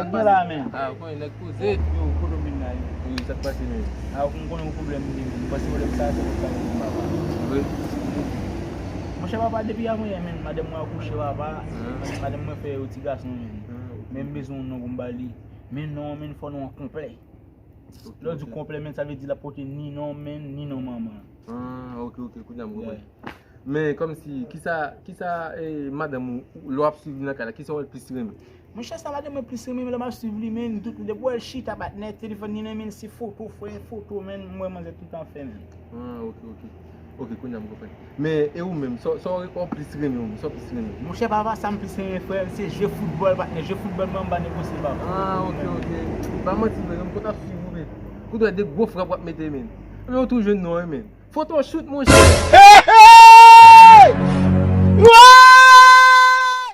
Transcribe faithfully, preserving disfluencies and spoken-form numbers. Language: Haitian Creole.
Mwen la, men. Ah, konn nèg poze. Yo, kote w vin la, yo? Wi, sa k pase, men? Ah, ou konn konnen yon pwoblèm m gen, men. M panse pwoblèm sa, se pou sa, papa. Wi. Monchè, papa, depi yè mwen, men, madanm mwen akouche, papa. Madanm mwen fè yon ti gason, men. Men m bezwen yon non pou m ba li. Men non, men, fò non an konplè. Lè w di konplè, men, sa vle di l ap pote ni non men, ni non manman. Ah, ok, ok, kounye a m konprann. Men kòmsi, kisa, kisa eh, madanm ou, lè w ap swiv li nan kay la, kisa w wè l plis renmen? Monchè, sa madanm mwen plis renmen, men lè m ap swiv li, men, tout, depi w wè l chita, patnè, telefòn li nan men l, se foto, frè, foto, men, m wè manzè tout an fè, men. Ah, ok, ok. Ok, kounye a m konprann. Men, e ou menm, sa, sa w w plis renmen, ou menm, sa w plis renmen? Monchè, papa, sa m plis renmen, frè, se jwe foutbòl, patnè, jwe foutbòl, mwen, m pa negosye, papa. Ah, ok, ok. Pa manti, frè, m konn ap swiv ou, men. Kout wè de gwo frap w ap mete, men. Men, ou tou jwenn non, men. Foto shoot, monchè.